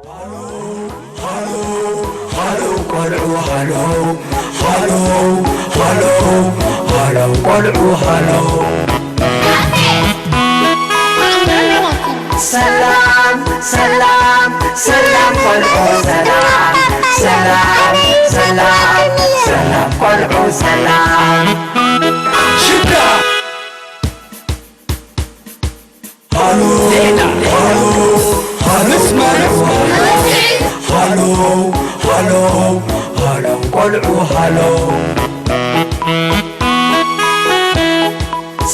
ሃሎ፣ ሃሎ፣ ቆልዑ ሃሎ፣ ሃሎ፣ ሃሎ፣ ሃሎ፣ ቆልዑ ሃሎ። ሰላም፣ ሰላም፣ ሰላም፣ ቆልዑ ሰላም፣ ሰላም፣ ሰላም፣ ሰላም፣ ቆልዑ ሰላም። ሽዳ ሃሎ፣ ሃሎ፣ ሃሎ፣ ሃሎ፣ ሃሎ፣ ሃሎ፣ ቆልዑ ሃሎ።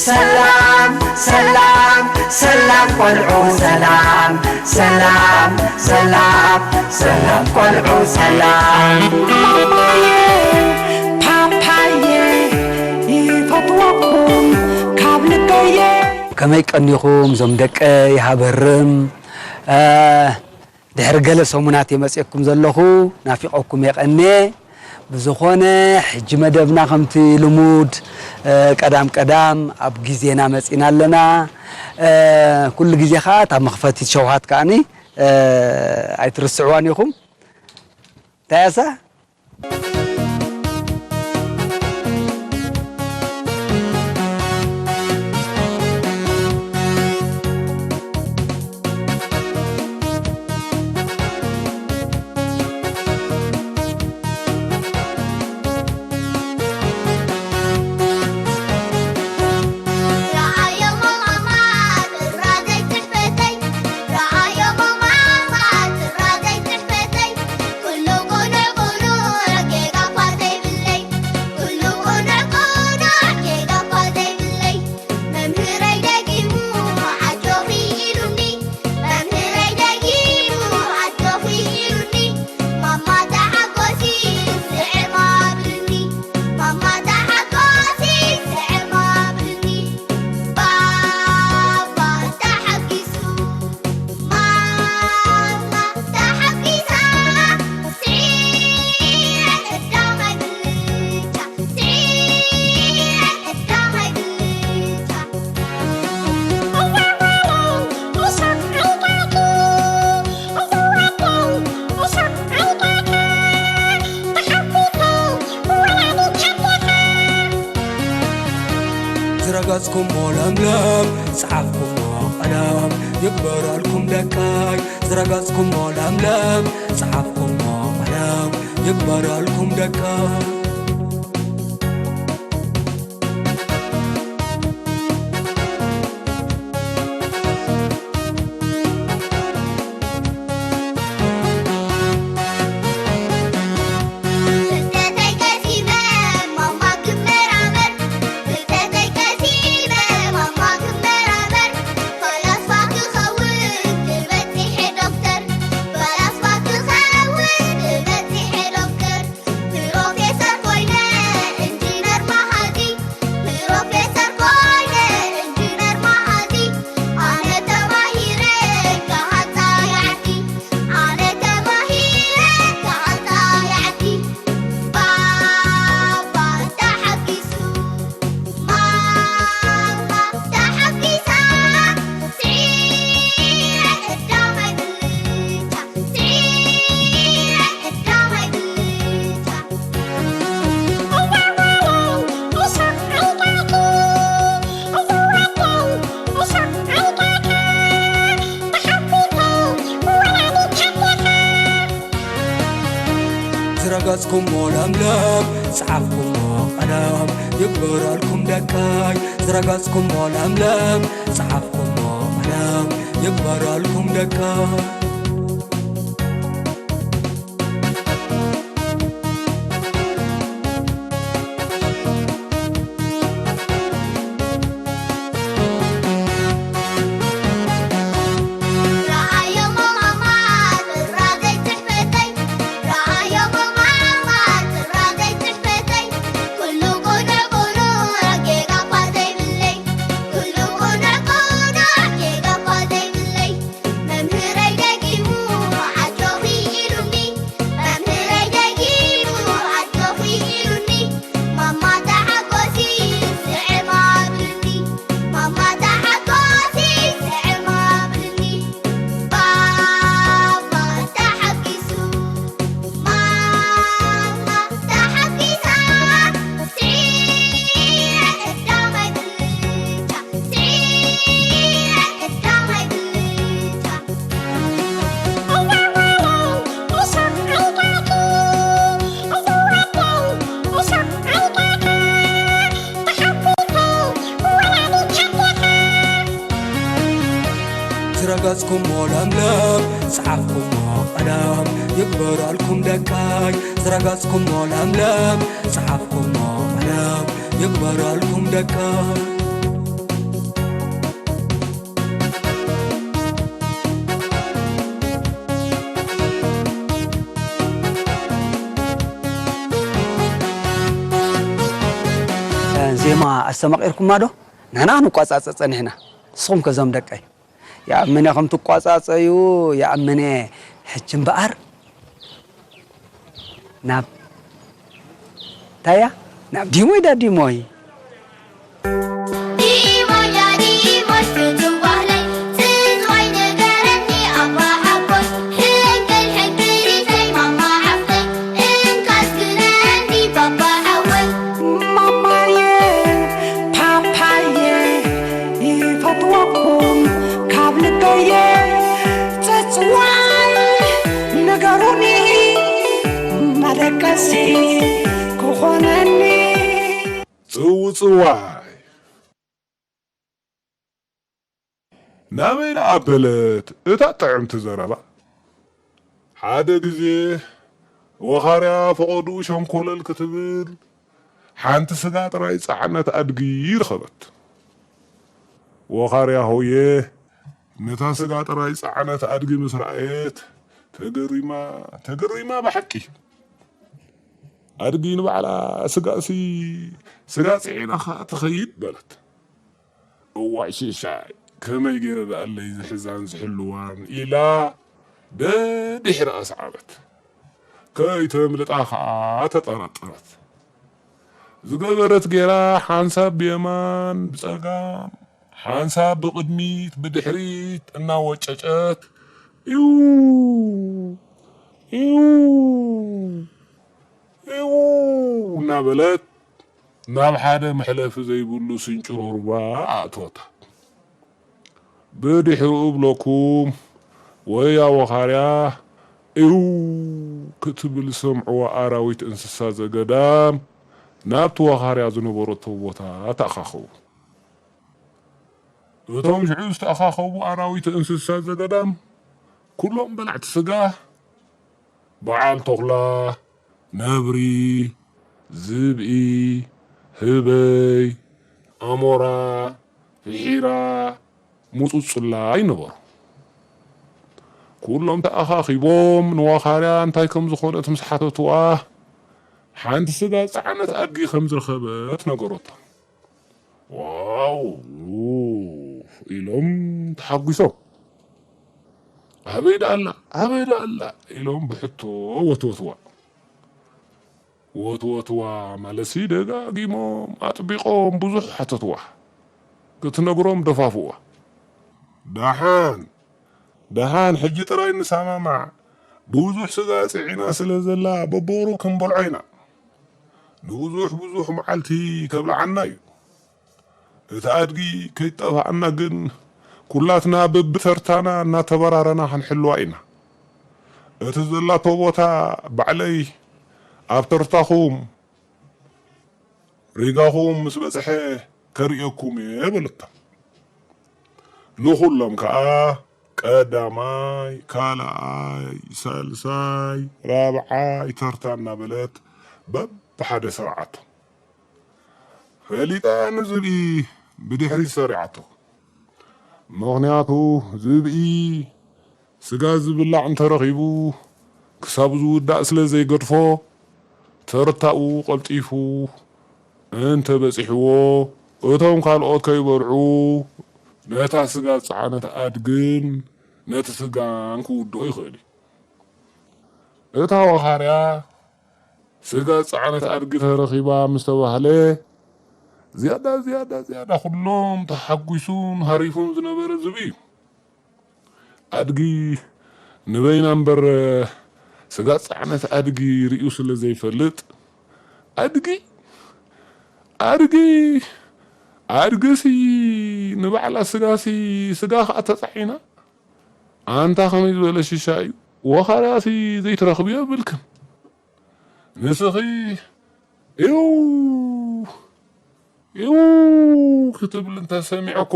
ሰላም፣ ሰላም፣ ሰላም፣ ቆልዑ ሰላም፣ ሰላም፣ ሰላም፣ ሰላም፣ ቆልዑ ሰላም። ፓፓየ ይፈትወኩም ካብ ልበየ። ከመይ ቀኒኹም ዞም ደቀይ ሃበርም? እ፣ ድሕሪ ገለ ሰሙናት እየ መጺኤኩም ዘለኹ፣ ናፊቐኩም እየ ቀንየ። ብዝኾነ፣ ሕጂ መደብና ከምቲ ልሙድ፣ እ፣ ቀዳም ቀዳም ኣብ ግዜና መጺና ኣለና። እ፣ ኩሉ ግዜ ኸኣ እታ መኽፈቲት ሸውሃት ከኣኒ፣ እ፣ ኣይትርስዕዋን ኢኹም። እንታይ እያ እሳ? መምህረይ ደጊሙ ኣጆኺ ኢሉኒ፣ መምህረይ ደጊሙ ኣጆኺ ኢሉኒ፣ ማማ ተሓጎሲ ስዕም ኣብልኒ፣ ማማ ተሓጎሲ ስዕም ኣብልኒ፣ ባባ ተሓጊሱ፣ ማማ ተሓጊሳ፣ ስዒረ ቀዳማይ ብልጫ፣ ስዒረ ቀዳማይ ብልጫ። ዝረገጽኩሞ ለምለም፣ ጸሓፍኩሞ ቀለም፣ ይግበረልኩም ደቀይ። ዝረገጽኩሞ ለምለም፣ ጸሓፍኩሞ ቀለም፣ ይግበረልኩም ደቀይ። ፕሮፌሰር ኮይነ ኢንጂነር መሃዚ፣ ፕሮፌሰር ኮይነ ኢንጂነር መሃዚ፣ ኣነ ተማሂረ ክሃንጻ የዓዲ፣ ኣነ ተማሂረ ክሃንጻ የዓዲ። ባባ ተሓጊሱ፣ ማማ ተሓጊሳ፣ ስዒረ ቀዳማይ ብልጫ፣ ስዒረ ቀዳማይ ብልጫ። ዝረገጽኩሞ ለምለም፣ ጸሓፍኩሞ ቀለም፣ ይግበረልኩም ደቀይ። ዝረገጽኩሞ ለምለም፣ ጸሓፍኩሞ ቀለም፣ ይግበረልኩም ደቀይ። ዝረገጽኩሞ ለምለም፣ ጸሓፍኩሞ ቀለም፣ ይግበረልኩም ደቀይ። ዝረገጽኩሞ ለምለም፣ ጸሓፍኩሞ ቀለም፣ ይግበረልኩም ደቀይ። ዜማ ኣስተማቒርኩማ ዶ? ንሕና ክንቋጻጸ ጸኒሕና። ንስኹም ከ ዞም ደቀይ? ይኣምን እየ ከም ትቋጻጸዩ፣ ይኣምን እየ። ሕጂ እምበኣር ናብ ታያ፣ ናብ ዲሞይ ዳ ዲሞይ። ዲሞይ ዳ ዲሞይ ፍቱው ባህለይ፣ ትንዋይ ንገረኒ ኣባ ሓጎይ፣ ሕንቅል ሕንቅሊተይ ማማ ሓፍተይ፣ እንካ ኣስክነኒ ባባ ሓወይ። ማማየ፣ ፓፓየ፣ ይፈትወኩም ካብ ልበየ። ጽጽዋይ ንገሩኒ፣ መደቀሲ ክኾነኒ። ጽውጽዋይ ናበይ ደኣ ኣበለት እታ ጥዕምቲ ዘረባ? ሓደ ግዜ ወኻርያ ፈቐድኡ ሸንኮለል ክትብል ሓንቲ ስጋ ጥራይ ዝጸዓነት ኣድጊ ረኸበት። ወኻርያ ሆየ ነታ ስጋ ጥራይ ዝጸዓነት ኣድጊ ምስ ረኣየት ተገሪማ፣ ተገሪማ ብሓቂ። ኣድጊ ንባዕላ ስጋሲ ስጋ ጽዒና ኸኣ ትኸይድ በለት። እዋይ ሽሻይ፣ ከመይ ገይረ ደኣለይ ዝሕዛን ዝሕልዋን ኢላ ደድሕራ ኣስዓበት። ከይተምልጣ ኸኣ ተጠራጠረት። ዝገበረት ገይራ ሓንሳብ ብየማን ብጸጋም፣ ሓንሳብ ብቕድሚት ብድሕሪት እናወጨጨት፣ ኢው፣ ኢው፣ ኢው እናበለት ናብ ሓደ መሕለፊ ዘይብሉ ስንጭሮ ሩባ ኣእተወታ። ብድሕሪኡ እብለኩም፣ ወያ ወኻርያ ኢው ክትብል ዝሰምዕዋ ኣራዊት እንስሳ ዘገዳም ናብቲ ወኻርያ ዝነበረቶ ቦታ ተኣኻኸቡ። እቶም ሽዑ ዝተኣኻኸቡ ኣራዊት እንስሳ ዘገዳም፣ ኩሎም በላዕቲ ስጋ፣ በዓል ተኹላ፣ ነብሪ፣ ዝብኢ፣ ህበይ፣ ኣሞራ፣ ፍሒራ፣ ሙጹጹላ ይነበሩ። ኩሎም ተኣኻኺቦም ንወኻርያ እንታይ ከም ዝኾነት ምስ ሓተትዋ፣ ሓንቲ ስጋ ዝጸዓነት ኣድጊ ከም ዝረኸበት ነገረቶም። ዋው ኢሎም ተሓጒሶም። ኣበይ ደኣ ኣላ? ኣበይ ደኣ ኣላ? ኢሎም ብሕቶ ወትወትዋ። ወትወትዋ ማለትሲ ደጋጊሞም ኣጥቢቖም ብዙሕ ሓተትዋ። ክትነግሮም ደፋፍዋ። ደሓን፣ ደሓን ሕጂ ጥራይ ንሰማማዕ። ብዙሕ ስጋ ጽዒና ስለ ዘላ በቦሩ ክንበልዖ ኢና። ንብዙሕ ብዙሕ መዓልቲ ከብልዓና እዩ። እቲ ኣድጊ ከይጠፍኣና ግን ኩላትና በብተርታና እናተበራረና ክንሕልዋ ኢና። እቲ ዘላቶ ቦታ ባዕለይ ኣብ ተርታኹም ሪጋኹም ምስ በጽሐ ከርእየኩም እየ በለቶም። ንኹሎም ከኣ ቀዳማይ፣ ካልኣይ፣ ሳልሳይ፣ ራብዓይ ተርታ እናበለት በብሓደ ሰርዓቶም። ፈሊጣ ንዝብኢ ብድሕሪት ሰሪዓቶ። ምኽንያቱ ዝብኢ ስጋ ዝብላዕ እንተረኺቡ ክሳብ ዝውዳእ ስለ ዘይገድፎ፣ ተርታኡ ቀልጢፉ እንተበጺሕዎ፣ እቶም ካልኦት ከይበልዑ ነታ ስጋ ዝጸዓነት ኣድግን ነቲ ስጋን ክውድኦ ይኽእል እዩ። እታ ወኻርያ ስጋ ዝጸዓነት ኣድጊ ተረኺባ ምስ ተባህለ፣ ዝያዳ፣ ዝያዳ፣ ዝያዳ ኩሎም ተሓጒሱን ሃሪፉን ዝነበረ ዝብኢ እዩ። ኣድጊ ንበይና እምበር ስጋ ዝጸዓነት ኣድጊ ርእዩ ስለ ዘይፈልጥ፣ ኣድጊ፣ ኣድጊ፣ ኣድግሲ ንባዕላ ስጋሲ ስጋ ኸኣ ተጻዒና፣ ኣንታ ኸመይ ዝበለ ሽሻ እዩ፣ ወኻርያሲ ዘይትረኽብዮ የብልክን። ንስኺ ኢው ኢው ክትብል እንተሰሚዐኩ፣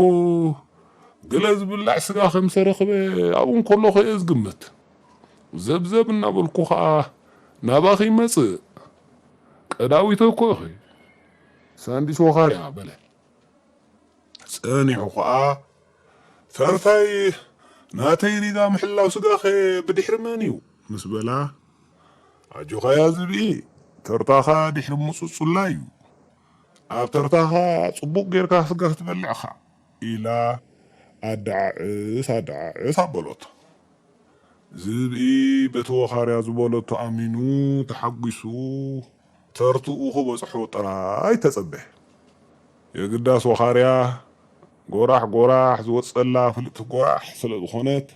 ገለ ዝብላዕ ስጋ ከም ዝተረኽበ ኣብኡ እንከለኹ እየ ዝግምት። ዘብዘብ እናበልኩ ኸኣ ናባኺ ይመጽእ። ቀዳዊተ እኮ ኢኺ። ሳንዲስ ወኻርያ በለ። ጸኒሑ ኸኣ፣ "ተርታይ ናተይ ሪጋ ምሕላው ስጋኸ ብድሕሪ መን እዩ?" ምስ በላ፣ "ኣጆኻያ ዝብኢ፣ ተርታኻ ድሕሪ ምጹጹላ እዩ። ኣብ ተርታኻ ጽቡቕ ጌርካ ስጋ ክትበልዕ ኢኻ" ኢላ ኣደዓዕስ ኣደዓዕስ ኣበሎቶ። ዝብኢ በቲ ወኻርያ ዝበለቶ ኣሚኑ ተሓጒሱ ተርትኡ ክበጽሖ ጥራይ ተጸበየ። የግዳስ ወኻርያ ጎራሕ ጎራሕ ዝወጸላ ፍልጥቲ ጎራሕ ስለ ዝኾነት፣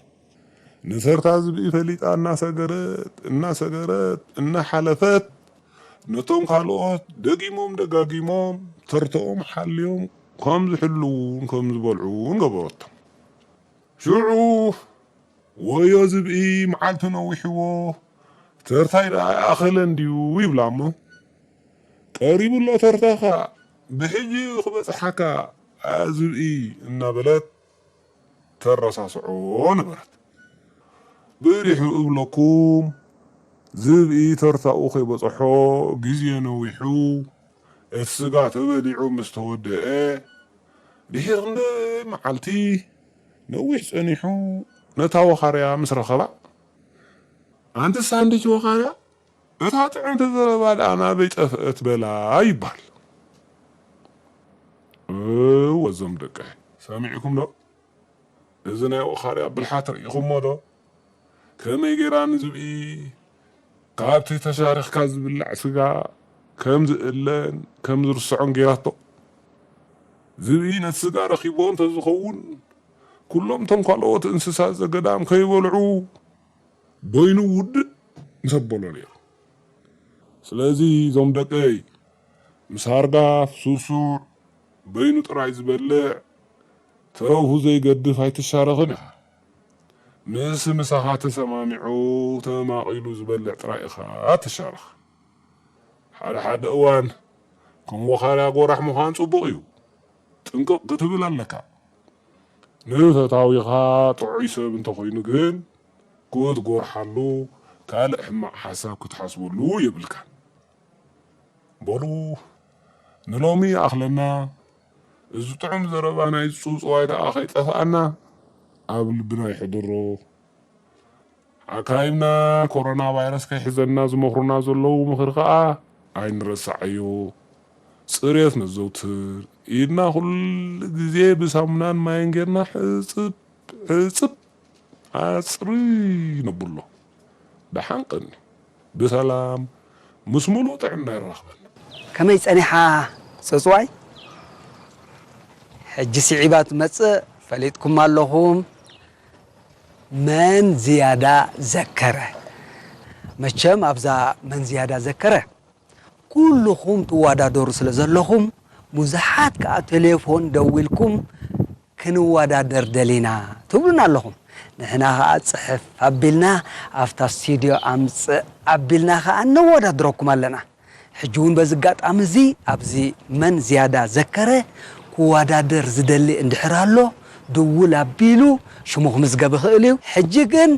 ንተርታ ዝብኢ ፈሊጣ እናሰገረት እናሰገረት እናሓለፈት፣ ነቶም ካልኦት ደጊሞም ደጋጊሞም ተርትኦም ሓልዮም ከም ዝሕልዉን ከም ዝበልዑን ገበረቶም። ሽዑ፣ "ወዮ ዝብኢ፣ መዓልቲ ነዊሕዎ፣ ተርታይ ደኣ ኣይኣኸለን ድዩ?" ይብላ እሞ፣ "ቀሪቡ ኣሎ ተርታኻ፣ ብሕጂ ክበጽሓካ ኣያ ዝብኢ" እናበለት ተረሳስዖ ነበረት። ብድሕሪኡ እብለኩም፣ ዝብኢ ተርታኡ ከይበጽሖ ግዜ ነዊሑ፣ እቲ ስጋ ተበሊዑ ምስ ተወደአ፣ ድሒር ክንደይ መዓልቲ ነዊሕ ጸኒሑ ነታ ወኻርያ ምስ ረኸባ፣ "ኣንቲ ሳንድች ወኻርያ፣ እታ ጥዕምቲ ዘረባ ደኣ ናበይ ጠፍአት?" በላ ይባል። እወ፣ እዞም ደቀይ፣ ሰሚዕኩም ዶ? እዚ ናይ ወኻርያ ብልሓት ርኢኹሞ ዶ? ከመይ ጌራ ንዝብኢ ካብቲ ተሻሪኽካ ዝብላዕ ስጋ ከም ዝእለን ከም ዝርስዖን ጌራቶ። ዝብኢ ነቲ ስጋ ረኺብዎ እንተዝኸውን፣ ኩሎም እቶም ካልኦት እንስሳ ዘገዳም ከይበልዑ፣ በይኑ ውድእ ምስ ኣበሎ ነይሩ። ስለዚ እዞም ደቀይ፣ ምስ ሃርጋፍ፣ ስሱዕ፣ በይኑ ጥራይ ዝበልዕ፣ ተረፉ ዘይገድፍ ኣይትሻረኽን ኢኻ። ምስ ምሳኻ ተሰማሚዑ፣ ተማቒሉ ዝበልዕ ጥራይ ኢኻ ትሻረኽ። ሓደ ሓደ እዋን፣ ከም ወኻርያ ጎራሕ ምዃን ጽቡቕ እዩ። ጥንቅቕ ክትብል ኣለካ። ንፈታዊኻ ጥዑይ ሰብ እንተኾይኑ ግን፣ ክትጎርሓሉ፣ ካልእ ሕማቕ ሓሳብ ክትሓስበሉ የብልካን። በሉ፣ ንሎሚ ይኣኽለና። እዚ ጥዑም ዘረባ ናይ ጽውጽዋይ ደኣ ከይጠፍኣና ኣብ ልብና ይሕድሮ። ሓካይምና ኮሮና ቫይረስ ከይሕዘና ዝመኽሩና ዘለዉ ምኽሪ ከኣ ኣይንረስዓዮ። ጽሬት ነዘውትር። ኢድና ኩሉ ግዜ ብሳሙናን ማይን ጌርና ሕጽብ ሕጽብ ኣጽሪ ነብሎ። ደሓን ቀኒ። ብሰላም ምስ ምሉእ ጥዕና የራኽበና። ከመይ ጸኒሓ ጽጽዋይ? ሕጂ ስዒባ ትመጽእ ፈሊጥኩም ኣለኹም። መን ዝያዳ ዘከረ? መቸም ኣብዛ መን ዝያዳ ዘከረ ኩልኹም ትወዳደሩ ስለ ዘለኹም፣ ብዙሓት ከኣ ቴሌፎን ደዊልኩም ክንወዳደር ደሊና ትብሉና ኣለኹም። ንሕና ከኣ ጽሕፍ ኣቢልና ኣብታ ስቱድዮ ኣምጽእ ኣቢልና ከኣ ነወዳድረኩም ኣለና። ሕጂ እውን በዚ ኣጋጣሚ እዚ ኣብዚ መን ዝያዳ ዘከረ ክወዳደር ዝደሊ እንድሕር ኣሎ፣ ድውል ኣቢሉ ሽሙ ክምዝገብ ይኽእል እዩ። ሕጂ ግን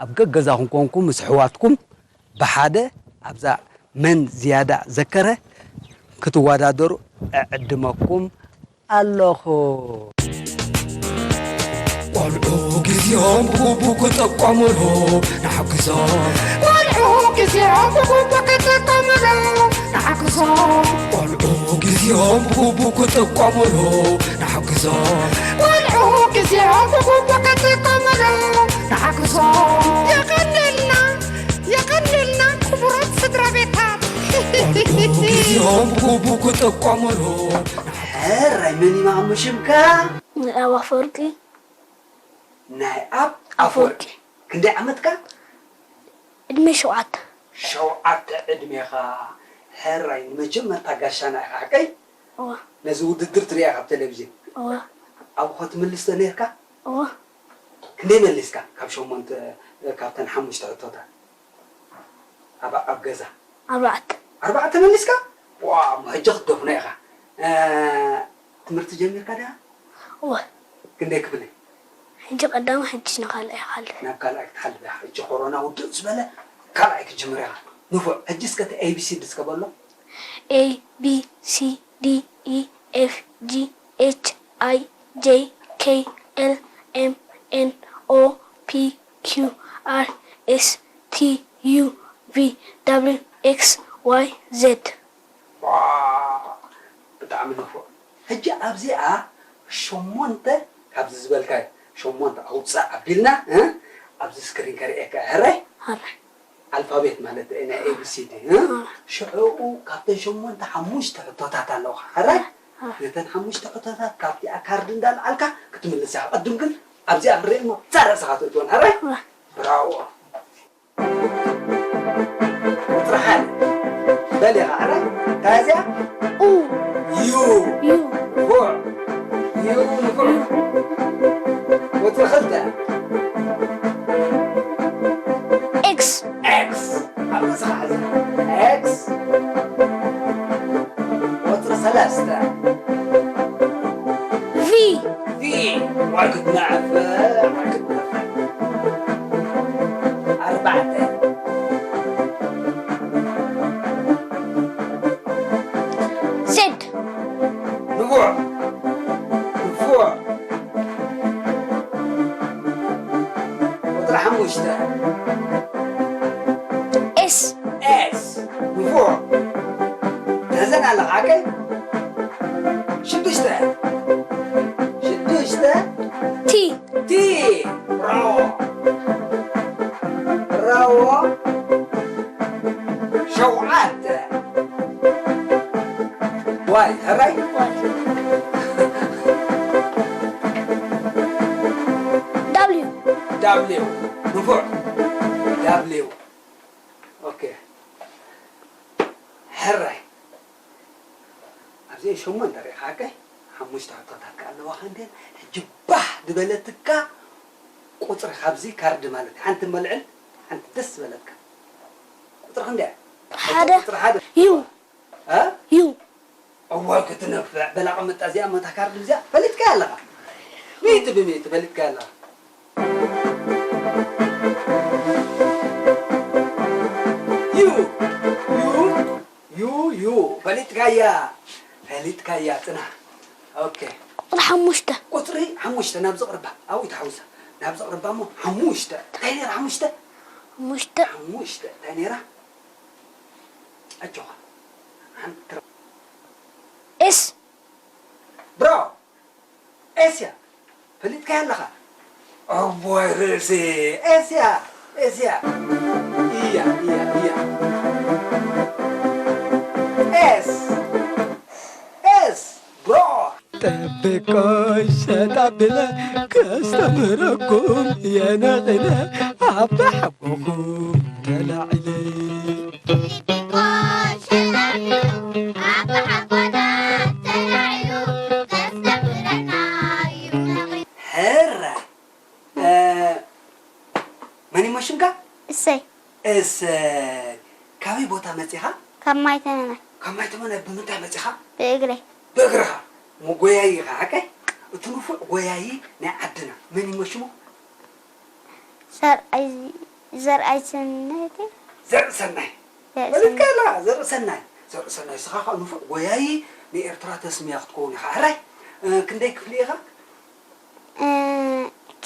ኣብ ገገዛኹም ኮንኩም ምስ ኣሕዋትኩም ብሓደ ኣብዛ መን ዝያዳ ዘከረ ክትወዳደሩ እዕድመኩም ኣለኹ። ቆልዑ ግዜኦም ብግቡእ ክጥቀሙሉ ንሓግዞም። ቆልዑ ግዜኦም ብግቡእ ክጥቀሙሉ ንሓግዞም። ቆልዑ ግዜኦም ብግቡእ ክጥቀሙሉ ንሓግዞም። ቆልዑ ግዜኦም ብግቡእ ክጥቀሙሉ ንሓግዞም። የቐንየልና፣ የቐንየልና ክቡራት ስድራ ቤታት። ቆልዑ ግዜኦም ብግቡእ ክጥቀሙሉ። ሕራይ፣ መን እዩ ማሙ ሽምካ? ናይ ኣብ ኣፈወርቂ። ናይ ኣብ ኣፈወርቂ። ኣፈወርቂ። ክንደይ ዓመትካ? ዕድመይ ሸውዓተ። ሸውዓተ ዕድሜኻ። ሕራይ፣ ንመጀመርታ ጋሻና ኢኻ፣ ሓቀይ? እወ። ነዚ ውድድር ትሪኣ ካብ ቴሌቪዥን? እወ። ኣብኡ ኸ ትምልስ ዶ ነይርካ? እወ። ክንደይ መሊስካ? ካብ ሸሞንተ፣ ካብተን ሓሙሽተ ሕቶታት። ኣብ፣ ኣብ ገዛ? ኣርባዕተ። ኣርባዕተ መሊስካ? ዋ፣ እሞ ሕጂ ክትደፍኖ ኢኻ። እ፣ ትምህርቲ ጀሚርካ ዲኻ? እወ። ክንደይ ክፍሊ? ሕጂ ቀዳማይ፣ ሕጂ ንኻልኣይ ይሓልፍ። ናብ ካልኣይ ክትሓልፍ ኢኻ። ሕጂ ኮሮና ውድእ ዝበለ ካልኣይ ክትጅምር ኢኻ። ንፉዕ። ሕጂ እስከ እቲ ኤ ቢ ሲ ዲ እስከ በሎ። A B C D E F G H I J K L M N O P Q R S T U V W X Y Z። ዋው! ብጣዕሚ ንፉዕ። ሕጂ ኣብዚኣ ሸሞንተ ካብዚ ዝበልካዮ ሸሞንተ ኣውፅእ ኣቢልና እ ኣብዚ ስክሪን ከርእየካ እየ። ሕራይ? ሕራይ። ኣልፋቤት ማለት ናይ ኤ ቢ ሲ ዲ እ ሽዕኡ ካብተን ሸሞንተ ሓሙሽተ ሕቶታት ኣለውኻ። ሕራይ? ነተን ሓሙሽተ ሕቶታት ካብቲኣ ካርድ እንዳልዓልካ ክትምልስ ኢኻ። ቅድም ግን ኣብዚኣ ክንርኢ እሞ ዛ ርእስኻ ትእትወን። ሕራይ? ብራቮ። ቁፅሪ ሓደ በል ኢኻ። ሕራይ? እንታይ እዚኣ? ኡ ዩ። ዩ ንፉዕ። ዩ ንፉዕ። ቁፅሪ ክልተ። ኤክስ ኤክስ። ኣብ ርእስኻ ሕዚ። ኤክስ። ቁፅሪ ሰለስተ። ቪ ቪ። ዋይ ክትነዕፍ፣ ዋይ ክትነዕፍ። ኣርባዕተ። ዜድ ንፉዕ። ንፉዕ። ቁፅሪ ሓሙሽተ። ኤስ ኤስ። ንፉዕ። ተዘን ኣለኻ፣ ዓቀይ? ሽዱሽተ። ሽዱሽተ። ቲ ቲ። ብራቮ። ብራቮ። ሸውዓተ። ዋይ፣ ሕራይ? ዳብሊዩ ዳብሊው። ንፉዕ። ዳብሊው። ኦኬ። ሕራይ። ኣብዚ ሸሞንተ ሪኢኻ፣ ዓቀይ? ሓሙሽተ ሕቶታት ከ ኣለዋኻ እንዴ? ሕጂ ባህ ዝበለትካ ቁፅሪ ካብዚ ካርድ ማለት እዩ። ሓንቲ መልዕል፣ ሓንቲ ደስ ዝበለትካ። ቁፅሪ ክንደይ እያ? ሓደ ቁፅሪ ሓደ። ዩ እ? ዩ እዋይ ክትነፍዕ። በላ ቅምጣ እዚኣ መታ ካርድ እዚኣ ፈሊጥካያ ኣለኻ። ሚእቲ ብሚእቲ ፈሊጥካያ ኣለኻ። ዩ ዩ ዩ ዩ ፈሊጥካያ። ፈሊጥካያ ጽናሕ። ኦኬ። ቁፅሪ ሓሙሽተ ቁፅሪ ሓሙሽተ ናብ ዝቕርባ ኣብኡ ተሓውሳ። ናብ ዝቕርባ እሞ ሓሙሽተ እንታይ ነይራ ሓሙሽተ? ሓሙሽተ ሓሙሽተ እንታይ ነይራ? ኣጆኻ ሓንቲ ኤስ ብራቮ። ኤስያ ፈሊጥካያ ኣለኻ። እዋይ ርእሲ። ኤስያ ኤስያ እያ እያ እያ። ኤስ ኤስ ብሮ ጠብቆ ሸጣ ብለ ከስተምረኩም የነቕነ ኣባ ሓጎኹም ተላዒለ። ሕራይ። መን ይሞ ሽምካ? እሰይ እሰይ። ካበይ ቦታ መፂኻ? ካብ ማይ ተመናይ ካብ ማይ ተመናይ ብምንታይ መፂኻ? ብእግረይ ብእግርኻ። እሞ ጎያዪ ኢኻ ሓቀይ? እቲ ንፉዕ ጎያዪ ናይ ዓድና መን ይሞ ሽሙ? ዘርኣይ ዘርኣይ ሰናይ ዘርኢ ሰናይ ዘርኢ ፈሊጥካ ሰናይ ኣለኻ። ዘርኢ ሰናይ ዘርኢ ሰናይ እስኻ ከዓ ንፉዕ ጎያዪ ንኤርትራ ተስምያ ክትከውን ኢኻ። ሕራይ። ክንደይ ክፍሊ ኢኻ?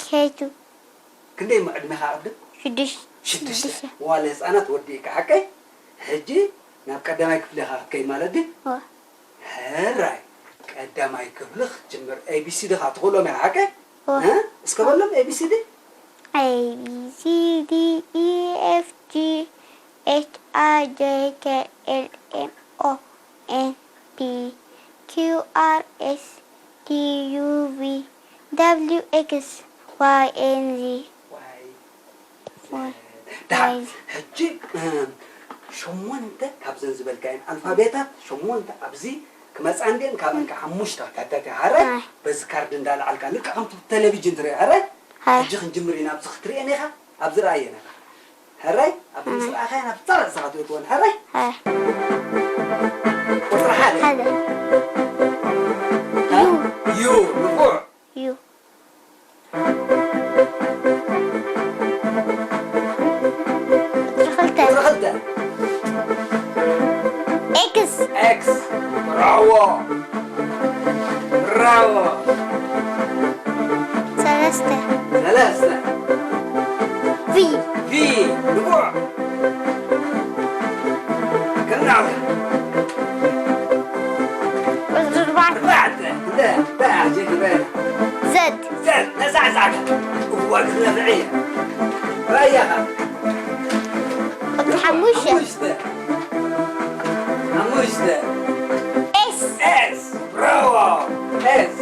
ኬቱ ክንደይ እሞ ዕድሜኻ ቅድም? ሽዱሽ ሽዱሽተ። መዋለ ህፃናት ወዲእካ ሓቀይ? ሕጂ ናብ ቀዳማይ ክፍሊ ኢኻ ክትከይድ ማለት ድዩ? ሕራይ ቀዳማይ ክፍሊ ክትጅምር ኤቢሲዲ ኻ ትኽእሎም ኢኻ ሓቀይ? እስከ በሎም ኤቢሲዲ። A B C D E F G H I J K L M O N P Q R S T U V W X Y and Z ዋይ ደሓን ሕጂ ሸሞንተ ካብዘን ዝበልካየን ኣልፋቤታት ሸሞንተ ኣብዚ ክመፃ እንድየን ካብን ከዓ ሓሙሽተ ክትሕተት እያ። ሕራይ በዚ ካርድ እንዳለዓልካ ልክዕ ከምቲ ቴሌቪዥን ትሪኦ። ሕራይ ሕጂ ክንጅምር ኢና። ኣብዚ ክትሪኤን ኢኻ። ኣብዚ ረኣየን ኢኻ። ሕራይ ኣብዚ ምስ ረኣኻየን ኣብ ፀረፅኻ ትእትወን። ሕራይ ቁፅሪ ሓደ ሓደ ዩ ንፉዕ ዩ ብራቮ። ሰለስተ። ሰለስተ። ቪ። ቪ። ንፉዕ። ከናውካ። ቁጽሪ ኣርባዕተ። ኣርባዕተ። እንደ፣ እንደ፣ ኣጀክ ይበል። ዘድ። ዘድ፣ ነዛ፣ ነዛ። እዋ፣ ክትነፍዕ እየ። ራያኻ። ቁጽሪ ሓሙሽተ። ሓሙሽተ። ሓሙሽተ። ኤስ። ኤስ። ብራቮ። ኤስ።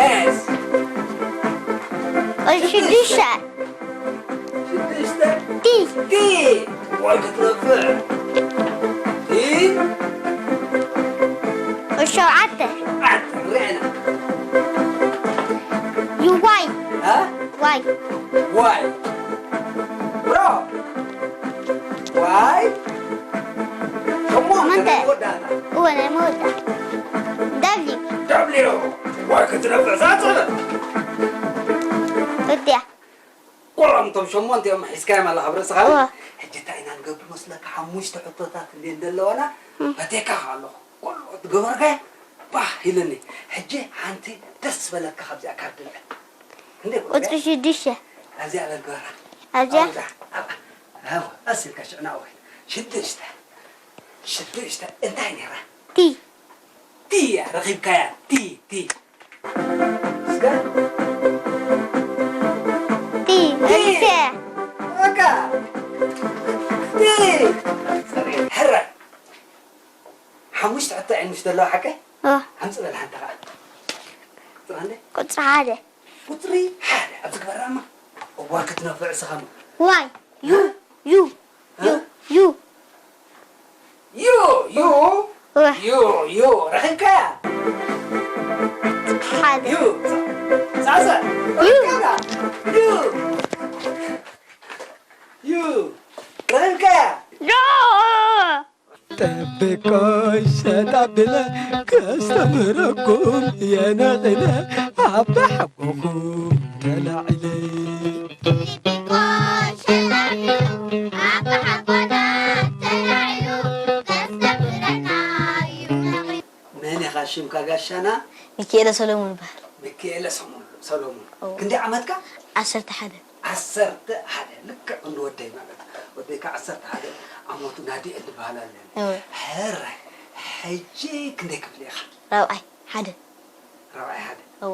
ኤስ። ቁጽሪ ሽዱሽተ። ሽዱሽተ። ቲ። ቲ። ዋይ ክትነፍዕ። ቲ። ቁጽሪ ሸውዓተ። ሸውዓተ። ርአና። ዩ ዋይ። ሃ? ዋይ። ዋይ። ብሮ። ዋይ። ሸሞንተ። ሸሞንተ። ናይ መወዳእታ። እወ፣ ናይ መወዳእታ። ደብሊው። ደብሊው። ዋይ ክትነፍዕ ዛጸበ። እድያ። ኩሎም እቶም ሸሞንተ እዮም ሒዝካዮም ኣለኻ ኣብ ርእስኻ። እወ። ሕጂ እንታይ ኢና ንገብር መስለካ? ሓሙሽተ ሕቶታት እንድየን ዘለዋና፣ እም። በቴካ ከኣ ኣለኹ። ኩሉ ዝገበርካዮ ባህ ኢሉኒ። ሕጂ ሓንቲ ደስ ዝበለካ ካብዚኣ ካርድ ንዕድ። ክንደይ ቁጽሪ? ቁጽሪ ሽዱሽተ። ኣብዚኣ በል ግበራ። ኣብዚኣ? ኣብዛ፣ ኣብኣ። ኣብኣ። ቀስ ኢልካ ሽዕና ወይ። ሽዱሽተ። ሽዱሽተ እንታይ ነይራ? ቲ። ቲ እያ፣ ረኺብካያ። ቲ፣ ቲ። እስከ። ቲ፣ ቲ። መሊሰ። በቃ። ቲ። ሕራይ። ሓሙሽተ ሕቶ እየን ምስ ዘለዋ ሓቀይ? እ። ኣምጽእ በል ሓንቲ ኸዓ። ቁጽሪ ክንደይ? ቁጽሪ ሓደ። ቁጽሪ ሓደ። ኣብዚ ግበራማ። እዋ ክትነፍዕ ስኻ እሞ። ዋይ። ዩ። እ? ዩ። እ? ዩ። ዩ። ዩ። ዩ። እወ። ዩ። ዩ። ረኺብካያ? ሓደ። ዩ። ሳሳ። ዩ። ረኺብካያ? ዩ። ዩ። ረኺብካያ? ኖ። ጠብቆ ሸጣ ብለ ከስተምረኩም የነቕለ ኣባ ሓጎኹም ተላዕለ። መን ኢኻ ሽምካ ጋሻና? ሚኪኤለ ሰሎሙን ይበሃል። ሚኪኤለ ሰሙ-፣ ሰሎሙን። ኦ። ክንደይ ዓመትካ? ዓሰርተ ሓደ። ዓሰርተ ሓደ፣ ልክዕ ክንዲ ወደይ ማለት እዩ። ወደይ ከዓ ዓሰርተ ሓደ ዓመቱ ናዲኤል ዝበሃል ኣለኒ። እወ። ሕራይ፣ ሕጂ ክንደይ ክፍሊ ኢኻ? ራብዓይ ሓደ። ራብዓይ ሓደ። እወ።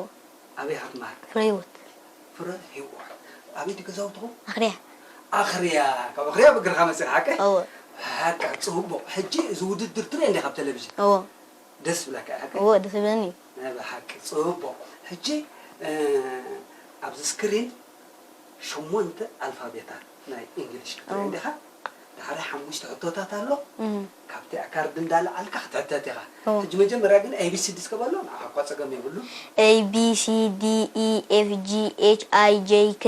ኣበይ ኢኻ ትመሃር? ፍረ ህይወት። ፍረ ህይወት። ኣበይ ድዩ ገዛውትኹም? ኣኽርያ። ኣኽርያ። ካብ ኣኽርያ ብእግርኻ መፂኻ ሓቀይ? እወ። በቃ፣ ፅቡቕ። ሕጂ እዚ ውድድር ትሪኦ እንዲኻ ኣብ ቴሌቪዥን? እወ። ደስ ይብለካ እዩ ሓቀይ? እወ፣ ደስ ይብለኒ እዩ። ናይ ብሓቂ ጽቡቕ። ሕጂ፣ እ፣ ኣብዚ ስክሪን ሸሞንተ ኣልፋቤታት ናይ እንግሊሽ ክትርኢ እወ። እንዲኻ። ዳሕራይ ሓሙሽተ ሕቶታት ኣሎ። እም። ካብቲ ካርድ እንዳለዓልካ ክትሕተት ኢኻ። እወ። ሕጂ መጀመርያ ግን ኤ ቢ ሲ ዲ እስከ በሎ፣ ንዓኻ እኳ ጸገም የብሉን። A B C D E F G H I J K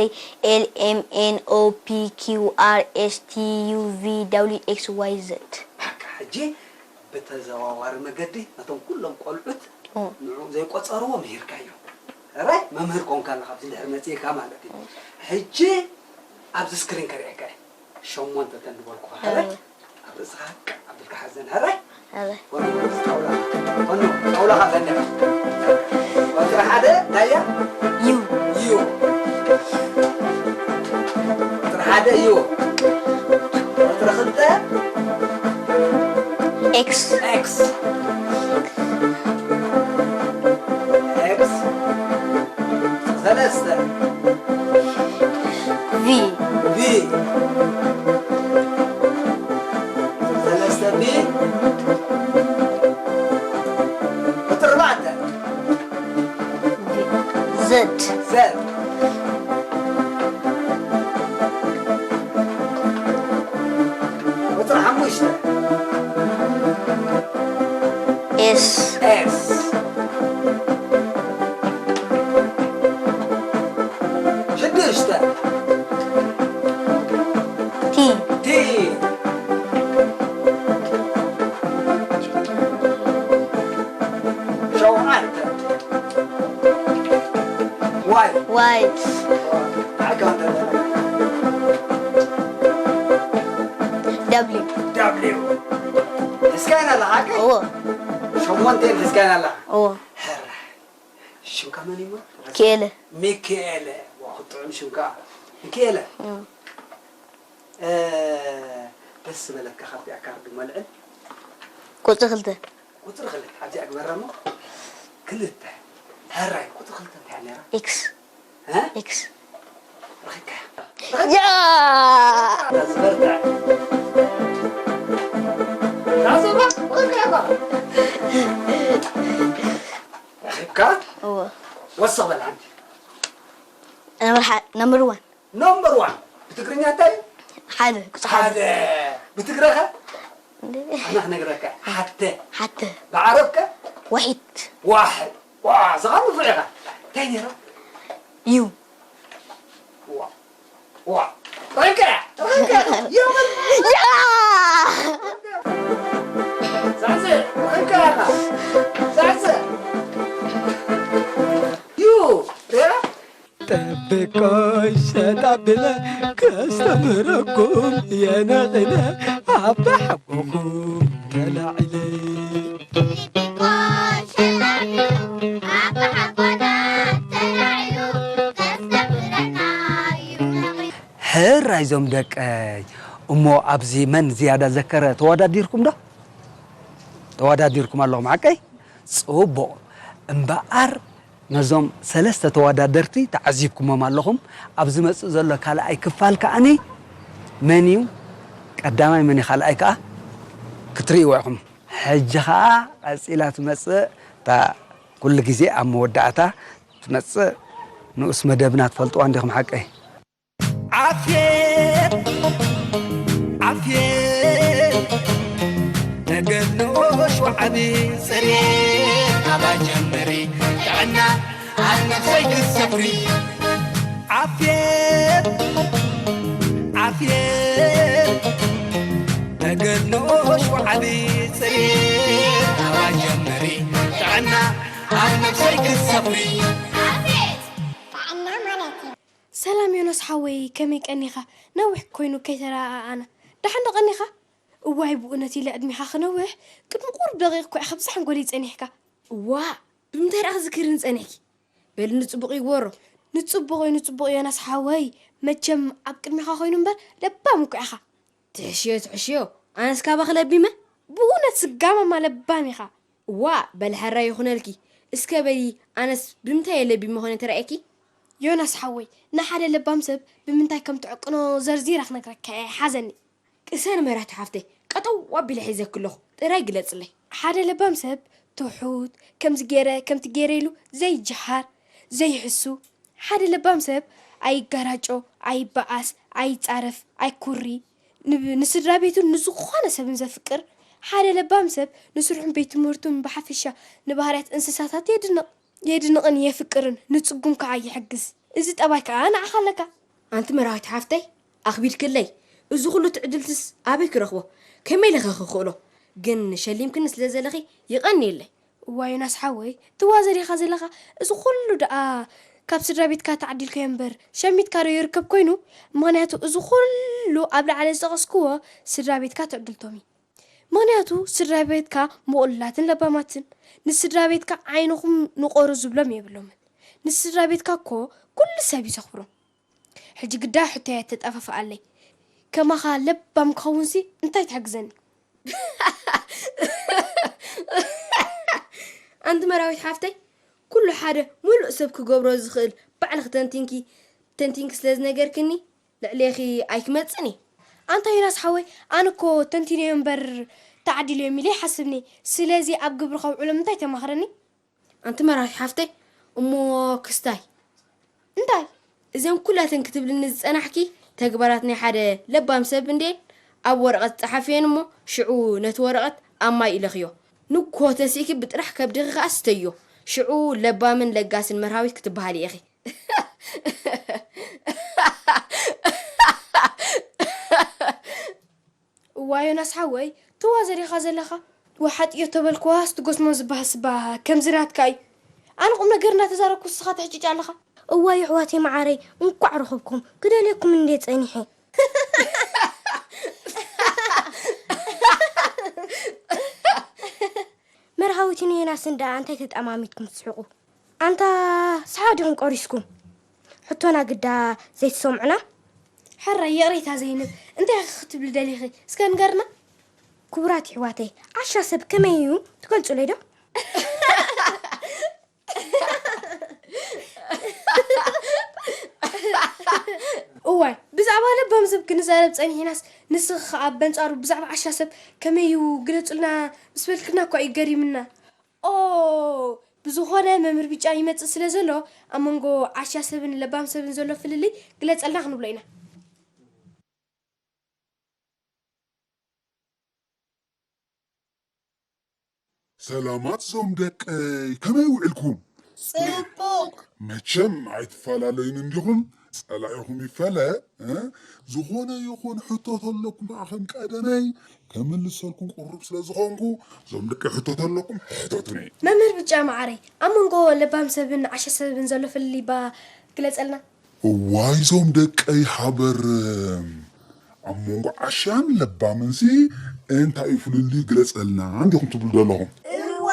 L M N O P Q R S T U V W X Y Z። በቃ፣ ሕጂ ብተዘዋዋሪ መገዲ ነቶም ኩሎም ቆልዑት እዎ። ንዕኡ ዘይቆጸርዎ ምሂርካዮም። ሕራይ መምህር ኮንካ ኣለኻ፣ ኣብዚ ድሕሪ መጺእካ ማለት እዩ። እዎ። ሕጂ ኣብዚ ስክሪን ከርእየካ እየ። ሸሞንተ ተን ዝበልኩኻ፣ ሕራይ? እዎ። ኣብ ርእስኻ ቀዕ ኣቢልካ ሓዘን፣ ሕራይ? ሕራይ። ኮኑ፣ ጣውላ፣ ኮኑ፣ ጣውላኻ ፈንድሕ። ቁጽሪ ሓደ እንታይ እያ? ዩ። ዩ። ቁጽሪ ሓደ ዩ። ቁጽሪ ክልተ ኤክስ። ኤክስ። ኤክስ። ሰለስተ። ቪ። ቪ። ሰለስተ ቪ። ቁጽሪ ኣርባዕተ። ዘድ። ዘድ። ቁጽሪ ሓሙሽተ። ኤስ። ኤስ። ሽዱሽተ። ቲ። ቲ። ሸውዓተ። ዋይ። ዋይ። ደብሊው። ደብሊው። እስከ ኣነ ለሓቂ? እዎ። ሸሞንተ እየን ሒዝካየን ኣለኻ። እዎ። ሕራይ። ሽምካ መን እዩ? ክኤለ። ሚካኤለ። ዋው፣ ጥዑም ሽምካ። ሚካኤለ። እዎ። እ፣ ደስ ዝበለካ ካብቲኣ ካርድ መልዕል። ቁፅሪ ክልተ። ቁፅሪ ክልተ። ኣብዚኣ ግበራ እሞ። ክልተ። ሕራይ፣ ቁፅሪ ክልተ እንታይ እያ ነይራ? ኤክስ። እ? ኤክስ። ረኺብካያ። ያ! ዝበርትዕ። ራስኻ ረኺብካ። ረኺብካ? እዎ። ወስኽ በል ሓንቲ። ነምበር ሓ- ነምበር ዋን። ነምበር ዋን። ብትግርኛ እንታይ? ሓደ። ቁፅሪ ሓደ። ሓደ። ብትግረኸ? እንዴ? ኣና ክነግረካ። ሓተ። ሓተ። ብዓረብከ? ወሒድ። ዋሕድ። ዋ፣ ስኻ ንፉዕ ኢኻ። እንታይ ነይራ? ዩ። ዋ፣ ዋ። ረኺብካ፣ ረኺብካ። ዩ በል። ያ! ሳዕስዕ፣ ረኺብካ ኢኻ። ሳዕስዕ። ዩ፣ ሪኣ? ጠብቆ ሸጣብለ ከስተምረኩም የነቕለ ኣባሓጎኹም ተላዒለ። ሕራይ ዞም ደቀይ። እሞ ኣብዚ መን ዝያዳ ዘከረ ተወዳዲርኩም ዶ? ተወዳዲርኩም ኣለኹም ሓቀይ? ጽቡቕ። እምበኣር ነዞም ሰለስተ ተወዳደርቲ ተዓዚብኩሞም ኣለኹም። ኣብ ዝመጽእ ዘሎ ካልኣይ ክፋል ከኣኒ መን እዩ ቀዳማይ መን እዩ ካልኣይ ከኣ ክትርእይዎ ኢኹም። ሕጂ ኸኣ ቀጺላ ትመጽእ እታ ኩሉ ግዜ ኣብ መወዳእታ ትመጽእ ንኡስ መደብና ትፈልጥዋ እንዲኹም ሓቀይ? ዓፍየት ዓፍየት ተገድሎ ሸውዓቢ ጽሬት ኣባ ጀምሪ ጥዕና ኣብ ነፍሰይ ክትሰፍሪ ዓፍየት ዓፍየት ተገድሎ ሸውዓቢ ጽሬት ኣባ ጀምሪ ጥዕና ኣብ ነፍሰይ ክትሰፍሪ ሰላም ዮናስ ሓወይ፣ ከመይ ቀኒኻ? ነዊሕ ኮይኑ ከይተረኣኣና። ደሓን ዶ ቀኒኻ? እዋይ፣ ብእውነት ኢለ ዕድሜኻ ክነውሕ ቅድሚ ቁሩብ ደቂቕ እኮ ኢኻ ብዝሓን ጎደይ ጸኒሕካ። እዋእ፣ ብምንታይ ደኣ ክዝክርኒ ጸኒሕኪ? በሊ ንጽቡቕ ይግበሮ። ንጽቡቕ እዩ፣ ንጽቡቕ ዮናስ ሓወይ። መቸም ኣብ ቅድሜኻ ኮይኑ እምበር ለባም እኮ ኢኻ። ትሕሽዮ ትሕሽዮ፣ ኣነስ ካባኺ ለቢመ? ብእውነት ስጋማማ ለባም ኢኻ። እዋእ፣ በሊ ሕራይ ይኹነልኪ። እስከ በሊ ኣነስ ብምንታይ እየ ለቢመ ኾነ ተራእየኪ? ዮናስ ሓወይ፣ ንሓደ ለባም ሰብ ብምንታይ ከም ትዕቅኖ ዘርዚረ ክነግረካ እየ፣ ሓዘኒ። ቅሰኒ መራሕቲ ሓፍተይ፣ ቀጠው ኣቢለ ሒዘኪ ኣለኹ፣ ጥራይ ግለጽለይ። ሓደ ለባም ሰብ ትሑት፣ ከምዚ ገይረ ከምቲ ገይረ ኢሉ ዘይጀሃር፣ ዘይሕሱ። ሓደ ለባም ሰብ ኣይጋራጮ፣ ኣይበኣስ፣ ኣይጻረፍ፣ ኣይኩሪ። ንብ- ንስድራ ቤቱን ንዝኾነ ሰብን ዘፍቅር ሓደ ለባም ሰብ ንስርሑን ቤት ትምህርቱን ብሓፈሻ ንባህርያት እንስሳታት የድንቕ። የድንቕን የፍቅርን ንጽጉም ከኣ ይሕግዝ። እዚ ጠባይ ከኣ ንዓኻ ኣለካ። ኣንቲ መራዊት ሓፍተይ ኣኽቢድክለይ። እዚ ኩሉ ትዕድልትስ ኣበይ ክረኽቦ? ከመይ ኢለ ኸ ክኽእሎ? ግን ሸሊምክኒ ስለ ዘለኺ የቐንየለይ። እዋይ ዮናስ ሓወይ፣ ትዋዘ ዲኻ ዘለኻ? እዚ ኩሉ ደኣ ካብ ስድራ ቤትካ ተዓዲልካዮ እምበር ሸሚትካ ዶ ይርከብ ኮይኑ? ምኽንያቱ እዚ ኩሉ ኣብ ላዕሊ ዝጠቐስክዎ ስድራ ቤትካ ትዕድልቶም እዩ። ምኽንያቱ ስድራ ቤትካ ምቑሉላትን ለባማትን። ንስድራ ቤትካ ዓይንኹም ንቆሩ ዝብሎም የብሎምን። ንስድራ ቤትካ እኮ ኩሉ ሰብ እዩ ዘኽብሮም። ሕጂ ግዳ ሕቶይ ኣይተጠፋፍኣለይ። ከማኻ ለባም ክኸውንሲ እንታይ ትሕግዘኒ? ኣንቲ መራዊት ሓፍተይ፣ ኩሉ ሓደ ሙሉእ ሰብ ክገብሮ ዝኽእል ባዕልኺ ተንቲንኪ ተንቲንኪ ስለ ዝነገርክኒ ልዕሌኺ ኣይክመጽእን እየ። ኣንታ ዮናስ ሓወይ፣ ኣነ እኮ ተንቲነዮ እምበር ተዓዲለዮም ኢለ ኣይሓስብን እየ። ስለዚ ኣብ ግብሪ ከውዕሎም እንታይ ተማኽረኒ? ኣንቲ መራዊት ሓፍተይ፣ እሞ ክስታይ እንታይ? እዘን ኩላተን ክትብልኒ ዝጸናሕኪ ተግባራት ናይ ሓደ ለባም ሰብ እንድየን ኣብ ወረቐት ጸሓፍየን እሞ ሽዑ ነቲ ወረቐት ኣብ ማይ ኢለኽዮ። ንግሆ ተሲእኪ ብጥራሕ ከብድኺ ከኣ ስተዮ። ሽዑ ለባምን ለጋስን መርሃዊት ክትበሃሊ ኢኺ። እዋይ ዮናስ ሓወይ፣ ትዋዘ ዲኻ ዘለኻ? ወሓጥዮ ተበልክዋስ ትጎስሞ ዝበሃል ስባ ከምዚ ናትካ እዩ። ኣነ ቁም ነገር እናተዛረብኩ ንስኻ ትሕጭጭ ኣለኻ። እዋይ ኣሕዋተይ መዓረይ፣ እንኳዕ ረኸብኩም። ክደልየኩም እንድየ ጸኒሐ። መርሃዊ እቲ ንዮናስን ደኣ እንታይ ተጠማሚትኩም ትስሕቁ? ኣንታ ሰሓቕ ዲኹም ቆሪስኩም? ሕቶና ግዳ ዘይትሰምዑና? ሕራይ ይቕሬታ ዘይንብ፣ እንታይ ኢኺ ክትብሊ ደሊኺ? እስከ ንገርና። ክቡራት ኣሕዋተይ፣ ዓሻ ሰብ ከመይ እዩ ትገልጹለይ ዶ? እዋይ፣ ብዛዕባ ለባም ሰብ ክንዛረብ ጸኒሕናስ፣ ንስኺ ኸኣ በንጻሩ ብዛዕባ ዓሻ ሰብ ከመይ እዩ ግለጹልና ምስ በልክና እኳ እዩ ገሪምና። ኦ፣ ብዝኾነ መምህር ብጫ ይመጽእ ስለ ዘሎ፣ ኣብ መንጎ ዓሻ ሰብን ለባም ሰብን ዘሎ ፍልልይ ግለጸልና ክንብሎ ኢና። ሰላማት ዞም ደቀይ፣ ከመይ ውዕልኩም? ጽቡቕ። መቸም ኣይትፈላለዩን እንዲኹም፣ ጸላኢኹም ይፈለ፣ እ? ዝኾነ ይኹን ሕቶ ተለኩም ከዓ ከም ቀደመይ ከምልሰልኩም ቅሩብ ስለ ዝኾንኩ፣ ዞም ደቀይ ሕቶ ተለኩም ሕተቱኒ። መምህር ብጫ መዓረይ፣ ኣብ መንጎ ለባም ሰብን ዓሻ ሰብን ዘሎ ፍልልይ እባ ግለጸልና። እዋይ ዞም ደቀይ ሃበር፣ ኣብ መንጎ ዓሻን ለባምንሲ እንታይ እዩ ፍልልዩ ግለጸልና እንዲኹም ትብሉ ዘለኹም? እወ።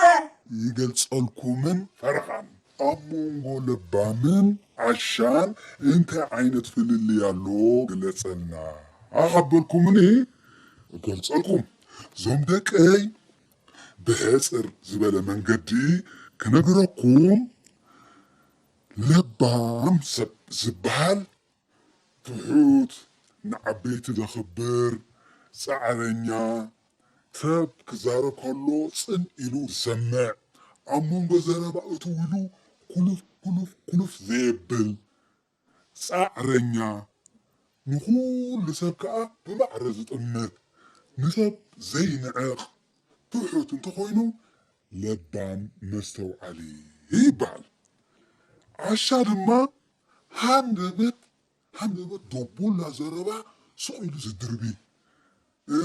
ይገልጸልኩምን ፈረኻን። ኣብ መንጎ ለባምን ዓሻን እንታይ ዓይነት ፍልልይ ኣሎ ግለጸልና። ኣኸበልኩምኒ እገልጸልኩም። ዞም ደቀይ ብሕጽር ዝበለ መንገዲ ክነግረኩም፣ ለባም ሰብ ዝበሃል ትሑት፣ ንዓበይቲ ዘኽብር፣ ጻዕረኛ፣ ሰብ ክዛረብ ከሎ ጽን ኢሉ ዝሰምዕ፣ ኣብ መንጎ ዘረባ እትው ኢሉ ኩልፍ ኩልፍ ኩልፍ ዘየብል፣ ጻዕረኛ፣ ንኹሉ ሰብ ከኣ ብማዕረ ዝጥምት፣ ንሰብ ዘይንዕቕ፣ ትሑት እንተኾይኑ ለባም መስተውዓሊ ይበሃል። ዓሻ ድማ ሃንደበት፣ ሃንደበት ዶቦላ ዘረባ ሱቕ ኢሉ ዝድርቢ። እ፣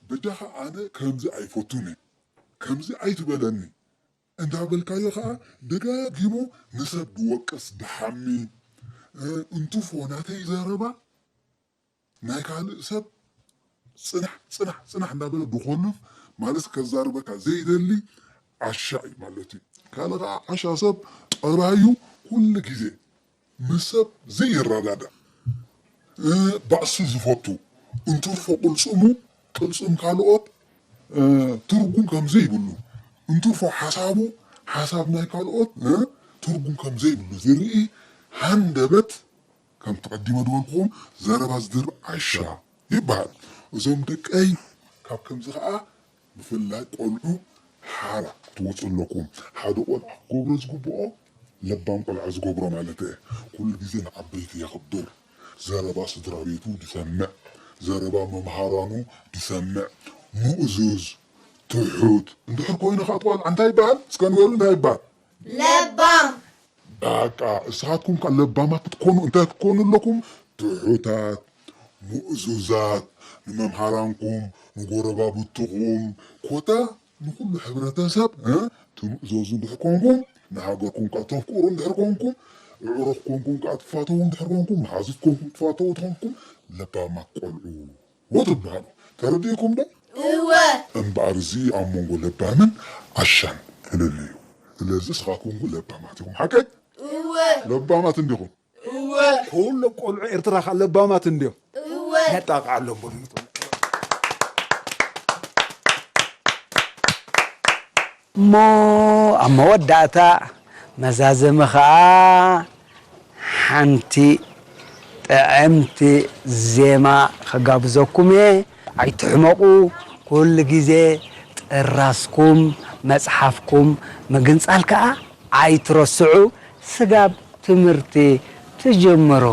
በጃኻ ኣነ ከምዚ ኣይፈቱን እየ፣ ከምዚ ኣይትበለኒ እንዳበልካዮ ኸኣ ደጋጊሙ ንሰብ ድወቅስ፣ ድሓሚ፣ እ፣ እንትፎ ናተይ ዘረባ ናይ ካልእ ሰብ ጽናሕ፣ ጽናሕ፣ ጽናሕ እንዳበለ ድኾልፍ፣ ማለት ከዛርበካ ዘይደሊ ዓሻ እዩ ማለት እዩ። ካልእ ኸዓ ዓሻ ሰብ ጠባዩ ኩሉ ግዜ ምስ ሰብ ዘይረዳዳእ፣ እ፣ ባእሱ ዝፈቱ፣ እንትርፎ ቅልጽሙ ቅልጽም ካልኦት፣ እ፣ ትርጉም ከም ዘይብሉ፣ እንትርፎ ሓሳቡ ሓሳብ ናይ ካልኦት፣ እ፣ ትርጉም ከም ዘይብሉ ዝርኢ ሃንደበት፣ ከም ተቐዲመ ዝበልኩኹም ዘረባ ዝድርብ ዓሻ ይበሃል። እዞም ደቀይ ካብ ከምዚ ኸዓ ብፍላይ ቆልዑ ሓራ ክትወፁ ኣለኩም። ሓደ ቆልዓ ክገብሮ ዝግብኦ ለባም ቆልዓ ዝገብሮ ማለት እየ። ኩሉ ግዜ ንዓበይቲ የኽብር፣ ዘረባ ስድራ ቤቱ ዝሰምዕ፣ ዘረባ መምሃራኑ ዝሰምዕ፣ ምእዙዝ፣ ትሑት እንድሕር ኮይኑ ከዓ እቲ ቆልዓ እንታይ ይበሃል? እስከ ንገሩ እንታይ ይበሃል? ለባም። በቃ፣ እስኻትኩም ከ ለባማት ክትኮኑ እንታይ ክትኮኑ ኣለኩም? ትሑታት፣ ምእዙዛት፣ ንመምሃራንኩም፣ ንጎረባብትኹም፣ ኮታ ንኹሉ ሕብረተሰብ፣ እ፣ ትምእዘዙ እንድሕር ኮንኩም፣ ንሃገርኩም ከ ተፍቅሩ እንድሕር ኮንኩም፣ ኣዕሩኽ ኮንኩም ከ ትፋተዉ እንድሕር ኮንኩም፣ መሓዙት ኮንኩም ትፋተዉ ተኾንኩም፣ ለባማት ቆልዑ ትበሃሉ። ተረዲእኩም ዶ? እወ። እምበኣር፣ እዚ ኣብ መንጎ ለባምን ዓሻን ፍልልይ እዩ። ስለዚ፣ ንስኻትኩም እውን ለባማት ኢኹም። ሓቀይ? እወ። ለባማት እንዲኹም? እወ። ኩሎም ቆልዑ ኤርትራ ኸኣ ለባማት እንድዮም? እወ። ነጣቕዓሎም በሉ። እሞ ኣብ መወዳእታ መዛዘሚ ኸኣ ሓንቲ ጥዕምቲ ዜማ ኸጋብዘኩም እየ። ኣይትሕመቑ፣ ኩሉ ግዜ ጥራስኩም፣ መጽሓፍኩም ምግንጻል ከኣ ኣይትረስዑ። ስጋብ ትምህርቲ ትጅምሩ።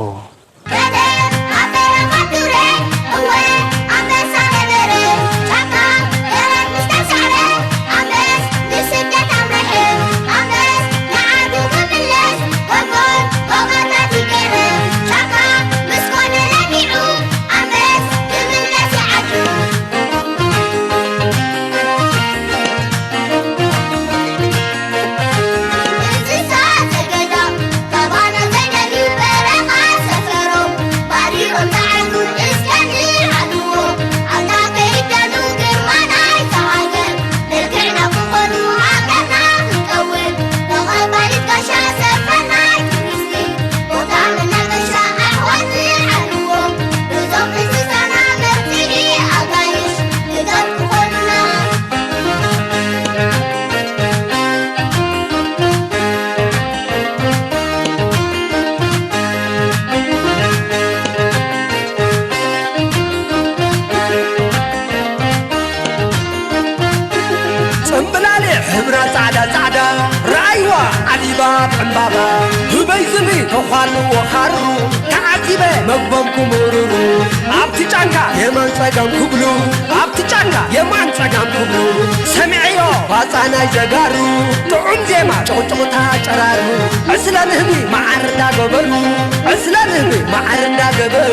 ዕምባባ ህበይ ዝብኢ ተዃሉ ወኻሩ ተዓዚበ መግቦም ክምርሩ ኣብቲ ጫንካ የማን ጸጋም ክብሉ ኣብቲ ጫንካ የማን ጸጋም ክብሉ ሰሚዐዮ ባጻ ናይ ጀጋሩ ጥዑም ዜማ ጭቕጭቕታ ጨራሩ ዕስለ ንህቢ መዓር እንዳገበሩ ዕስለ ንህቢ መዓር እንዳገበሩ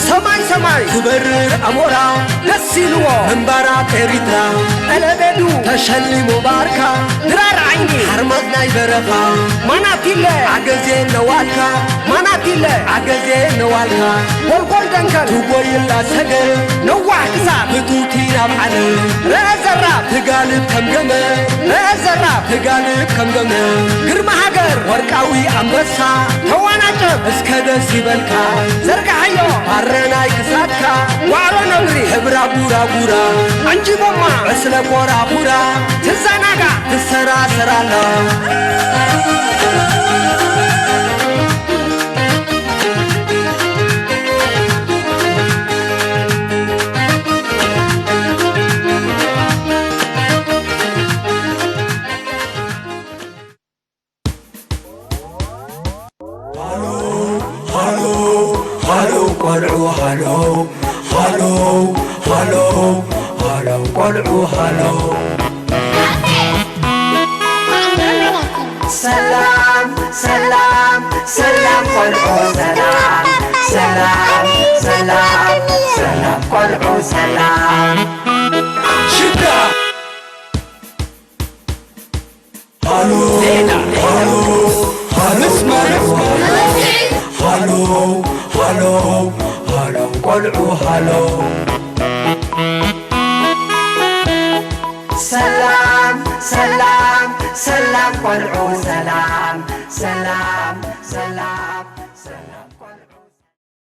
ሰማይ ሰማይ ዝበርር ኣሞራ ደስ ኢልዎ ምንባራት ኤሪትራ ቀለቤዱ ተሸሊሙ ባርካ ድራር ዓይኒ ሓርማዝ ናይ በረኻ ማናቲለ ኣገዜ ነዋልካ ማናቲለ ኣገዜ ነዋልካ ጎልጎል ደንከል ትጎይላ ሰገር ነዋሕ ክሳብ ብቱቲ ናብ ዓለም ረአ ዘራብ ትጋልብ ከም ገመ ረአ ዘራብ ትጋልብ ከም ገመ ግርማ ሃገር ወርቃዊ ኣንበሳ ተዋናጨብ እስከ ደስ ይበልካ ዘርጋሓዮ ኣረናይ ክሳድካ ዋዕሮ ነብሪ ሕብራ ጉራጉራ ኣንጂቦማ ዕስለ ኮራኹራ ትዘናጋዕ ትሰራሰራላ ሃሎ ሃሎ ሃሎ ቆልዑ ሃሎ ሃሎ ሃሎ ሃሎ ቆልዑ ሃሎ ሰላም ሰላም ሰላም ቆልዑ ሰላም ሰላም ሰላም ሰላም ቆልዑ ሰላም ሽዳ ሃሎ ሃሎ ሃሎ ሃሎ ሃሎ ሃሎ ቆልዑ ሃሎ ሰላም ሰላም ሰላም ቆልዑ ሰላም ሰላም ሰላም ሰላም